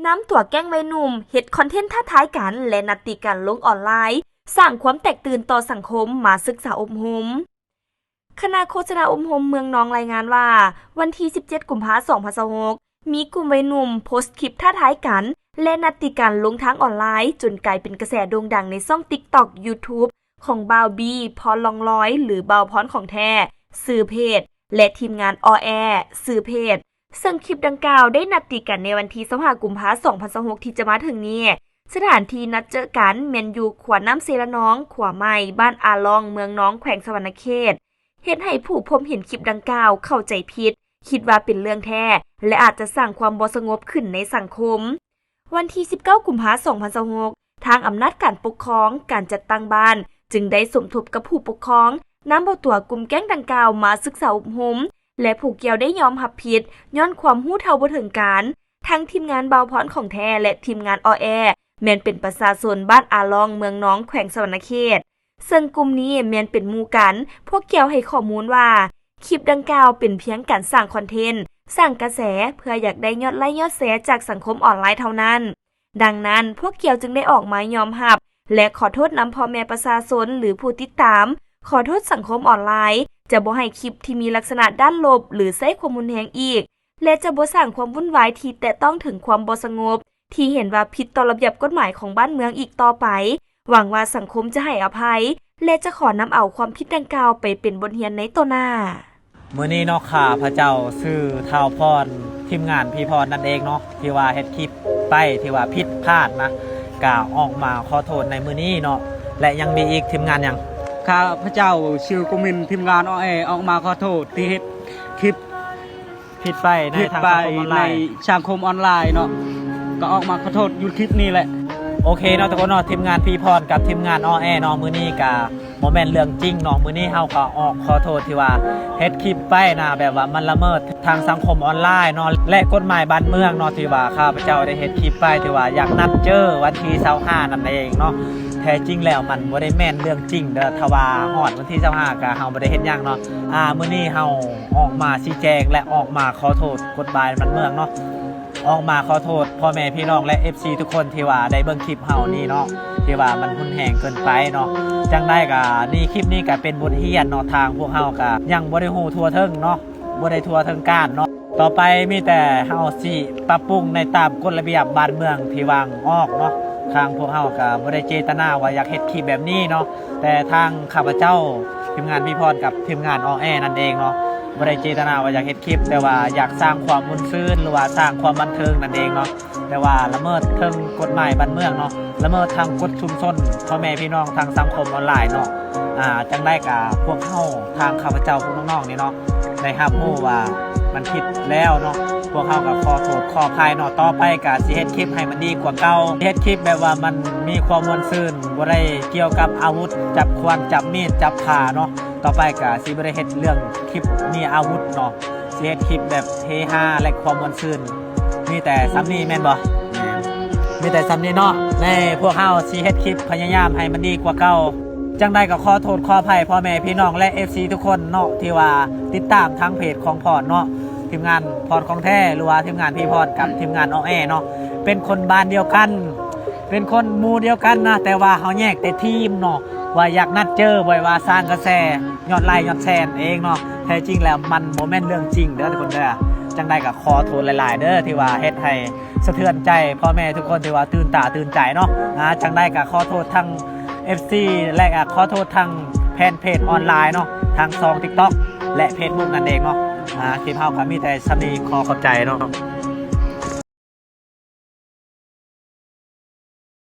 ນຳຕົວແກ້ງໄວໜຸ່ມເຮັດຄອນເທັນທ້າທາຍກັນ ແລະ ນັດຕີກັນລົງອອນລາຍ, ສ້າງຄວາມແຕກຕື່ນຕໍ່ສັງຄົມ ມາສຶກສາອົບຮົມ. ຄະນະໂຄສະນາອົບຮົມເມືອງນອງລາຍງານວ່າ, ວັນທີສິບເຈັດ ກຸມພາ ສອງພັນຊາວຫົກ ມີກຸ່ມໄວໜຸ່ມໂພສຄລິບທ້າທາຍກັນ ແລະ ນັດຕີກັນລົງທາງອອນລາຍ, ຈົນກາຍເປັນກະແສໂດ່ງດັງໃນຊ່ອງ TikTok, YouTube ຂອງບ່າວບີ ພອນ ລ່ອງລອຍ ຫຼື ບ່າວພອນຂອງແທ້ ຊື່ເພດ ແລະ ທີມງານອໍແອ ຊື່ເພດ. ເຊິ່ງຄລິບດັ່ງກ່າວໄດ້ນັດຕີກັນໃນວັນທີຊາວຫ້າ ກຸມພາ ສອງພັນຊາວຫົກ ທີ່ຈະມາເຖິງນີ້. ສະຖານທີ່ນັດເຈີກັນແມ່ນຢູ່ຂົວນ້ຳເຊລະນອງ, ຂົວໃໝ່, ບ້ານອາລ່ອງ, ເມືອງນອງ, ແຂວງສະຫວັນນະເຂດ, ເຮັດໃຫ້ຜູ້ພົບເຫັນຄລິບດັ່ງກ່າວເຂົ້າໃຈຜິດ, ຄິດວ່າເປັນເລື່ອງແທ້ ແລະ ອາດຈະສ້າງຄວາມບໍ່ສະຫງົບຂຶ້ນໃນສັງຄົມ. ວັນທີສິບເກົ້າ ກຸມພາ ສອງພັນຊາວຫົກ ທາງອຳນາດການປົກຄອງ, ການຈັດຕັ້ງບ້ານ ຈຶ່ງໄດ້ສົມທົບກັບຜູ້ປົກຄອງ, ນຳເອົາຕົວກຸ່ມແກ້ງດັ່ງກ່າວມາສຶກສາອົບຮົມ ແລະ ຜູ້ກ່ຽວໄດ້ຍອມຮັບຜິດຍ້ອນຄວາມຮູ້ເທົ່າບໍ່ເຖິງການ. ທັງທີມງານບ່າວພອນຂອງແທ້ ແລະ ທີມງານອໍແອ ແມ່ນເປັນປະຊາຊົນບ້ານອາລ່ອງ, ເມືອງນອງ, ແຂວງສະຫວັນນະເຂດ. ເຊິ່ງກຸ່ມນີ້ແມ່ນເປັນໝູ່ກັນ. ພວກກ່ຽວໃຫ້ຂໍ້ມູນວ່າ ຄລິບດັ່ງກ່າວເປັນພຽງການສ້າງຄອນເທັນ, ສ້າງກະແສ ເພື່ອຢາກໄດ້ຍອດໄລຍອດແຊຈາກສັງຄົມອອນລາຍເທົ່ານັ້ນ. ດັ່ງນັ້ນ, ພວກກ່ຽວຈຶ່ງໄດ້ອອກມາຍອມຮັບ ແລະ ຂໍໂທດນຳພໍ່ແມ່ປະຊາຊົນ ຫຼື ຜູ້ຕິດຕາມ, ຂໍໂທດສັງຄົມອອນລາຍ, ຈະບໍ່ໃຫ້ຄລິບທີ່ມີລັກສະນະດ້ານລົບ ຫຼື ໃຊ້ຄວາມຮຸນແຮງອີກ ແລະ ຈະບໍ່ສ້າງຄວາມວຸ່ນວາຍທີ່ແຕະຕ້ອງເຖິງຄວາມບໍ່ສະຫງົບ ທີ່ເຫັນວ່າຜິດຕໍ່ລະບຽບກົດໝາຍຂອງບ້ານເມືອງອີກຕໍ່ໄປ. ຫວັງວ່າສັງຄົມຈະໃຫ້ອະໄພ ແລະ ຈະຂໍນຳເອົາຄວາມຜິດດັ່ງກ່າວໄປເປັນບົດຮຽນໃນຕໍ່ໜ້າ. ມື້ນີ້ເນາະ ຂ້າພະເຈົ້າຊື່ທ້າວພອນ, ທີມງານພີ່ພອນນັ້ນເອງເນາະ ທີ່ວ່າເຮັດຄລິບໄປ ທີ່ວ່າຜິດພາດນະ ກະອອກມາຂໍໂທດໃນມື້ນີ້ເນາະ ແລະ ຍັງມີອີກ ທີມງານຫຍັງ? ຂ້າພະເຈົ້າຊື່ກຸມິນ, ທີມງານອໍແອ ອອກມາຂໍໂທດທີ່ເຮັດຄລິບ ຜິດໄປໃນ ຜິດໄປ ທາງສັງຄົມອອນລາຍ ໃນສັງຄົມອອນລາຍເນາະ ກໍອອກມາຂໍໂທດຢູ່ຄລິບນີ້ແຫຼະ. ໂອເຄເນາະທຸກຄົນເນາະ, ທີມງານພີ່ພອນກັບທີມງານອໍແອເນາະ ມື້ນີ້ກະບໍ່ແມ່ນເລື່ອງຈິງເນາະ. ມື້ນີ້ເຮົາກໍອອກຂໍໂທດທີ່ວ່າເຮັດຄລິບໄປນະ ແບບວ່າມັນລະເມີດທາງສັງຄົມອອນລາຍເນາະ ແລະ ກົດໝາຍບ້ານເມືອງເນາະ ທີ່ວ່າຂ້າພະເຈົ້າໄດ້ເຮັດຄລິບໄປ ທີ່ວ່າຢາກນັດເຈີວັນທີຊາວຫ້ານັ້ນເອງເນາະ. ແທ້ຈິງແລ້ວມັນບໍ່ໄດ້ແມ່ນເລື່ອງຈິງເດີ, ຖ້າວ່າຮອດວັນທີຊາວຫ້າກະເຮົາບໍ່ໄດ້ເຮັດຫຍັງເນາະ. ອາ ມື້ນີ້ເຮົາ ອອກມາຊີ້ແຈງ ແລະ ອອກມາຂໍໂທດກົດໝາຍບ້ານເມືອງເນາະ, ອອກມາຂໍໂທດພໍ່ແມ່ພີ່ນ້ອງ ແລະ ເອັຟຊີ ທຸກຄົນທີ່ວ່າໄດ້ເບິ່ງຄລິບເຮົານີ້ເນາະ ທີ່ວ່າມັນຮຸນແຮງເກີນໄປເນາະ. ຈັ່ງໃດກະນີ້ ຄລິບນີ້ກະເປັນບົດຮຽນເນາະ, ທາງພວກເຮົາກະຍັງບໍ່ໄດ້ຮູ້ທົ່ວເຖິງເນາະ, ບໍ່ໄດ້ທົ່ວເຖິງການເນາະ. ຕໍ່ໄປມີແຕ່ເຮົາຊິປັບປຸງໃນຕາມກົດລະບຽບບ້ານເມືອງທີ່ວາງອອກເນາະ. ທາງພວກເຮົາກະບໍ່ໄດ້ເຈດຕະນາວ່າຢາກເຮັດຄລິບແບບນີ້ເນາະ, ແຕ່ທາງຂ້າພະເຈົ້າ ທີມງານພີ່ພອນກັບທີມງານອໍແອນັ້ນເອງເນາະ ບໍ່ໄດ້ເຈດຕະນາວ່າຢາກເຮັດຄລິບ, ແຕ່ວ່າຢາກສ້າງຄວາມມ່ວນຊື່ນ ຫຼືວ່າສ້າງຄວາມບັນເທີງນັ້ນເອງເນາະ. ແຕ່ວ່າລະເມີດເຖິງກົດໝາຍບ້ານເມືອງເນາະ, ລະເມີດທາງກົດຊຸມຊົນ ພໍ່ແມ່ພີ່ນ້ອງທາງສັງຄົມອອນລາຍເນາະ. ອາ ຈັ່ງໃດກະພວກເຮົາ ທາງຂ້າພະເຈົ້າພວກນ້ອງໆນີ້ເນາະ ໄດ້ຮັບຮູ້ວ່າມັນຜິດແລ້ວເນາະ, ພວກເຮົາກໍຂໍໂທດຂໍອະໄພເນາະ. ຕໍ່ໄປກໍຊິເຮັດຄລິບໃຫ້ມັນດີກວ່າເກົ່າ, ເຮັດຄລິບແບບວ່າມັນມີຄວາມມ່ວນຊື່ນ, ບໍ່ໄດ້ກ່ຽວກັບອາວຸດ ຈັບຂວານ ຈັບມີດ ຈັບພ້າເນາະ. ຕໍ່ໄປກໍຊິບໍ່ໄດ້ເຮັດເລື່ອງຄລິບມີອາວຸດເນາະ, ຊິເຮັດຄລິບແບບເຮຮາ ແລະ ຄວາມມ່ວນຊື່ນ. ມີແຕ່ສ່ຳນີ້ແມ່ນບໍ່? ແມ່ນ. ມີແຕ່ສ່ຳນີ້ເນາະ, ແລະ ພວກເຮົາຊິເຮັດຄລິບພະຍາຍາມໃຫ້ມັນດີກວ່າເກົ່າ. ຈັ່ງໃດກໍຂໍໂທດຂໍອະໄພພໍ່ແມ່ພີ່ນ້ອງ ແລະ ເອັຟຊີ ທຸກຄົນເນາະ ທີ່ວ່າຕິດຕາມທາງເພຈຂອງພອນເນາະ, ທີມງານພອນຂອງແທ້ ຫຼືວ່າທີມງານພີ່ພອນກັບທີມງານອໍແອເນາະ. ເປັນຄົນບ້ານດຽວກັນ, ເປັນຄົນໝູ່ດຽວກັນນະ, ແຕ່ວ່າເຮົາແຍກແຕ່ທີມເນາະ, ວ່າຢາກນັດເຈີ, ບໍ່ໄດ້ວ່າສ້າງກະແສ ຍອດໄລຍອດແຊນເອງເນາະ. ແທ້ຈິງແລ້ວມັນບໍ່ແມ່ນເລື່ອງຈິງເດີທຸກຄົນເດີ. ຈັ່ງໃດກໍຂໍໂທດຫຼາຍໆເດີ ທີ່ວ່າເຮັດໃຫ້ ສະເທືອນໃຈພໍ່ແມ່ທຸກຄົນທີ່ວ່າຕື່ນຕາຕື່ນໃຈເນາະ. ອາ ຈັ່ງໃດກໍຂໍໂທດທັງ ເອັຟຊີ ແລະ ກໍຂໍໂທດທັງແຟນເພຈອອນລາຍເນາະ, ທັງຊ່ອງ TikTok ແລະ Facebook ນັ້ນເອງເນາະ. ອາ ຄລິບເຮົາກໍມີແຕ່ສ່ຳນີ້, ຂໍຂອບໃຈເນາະ.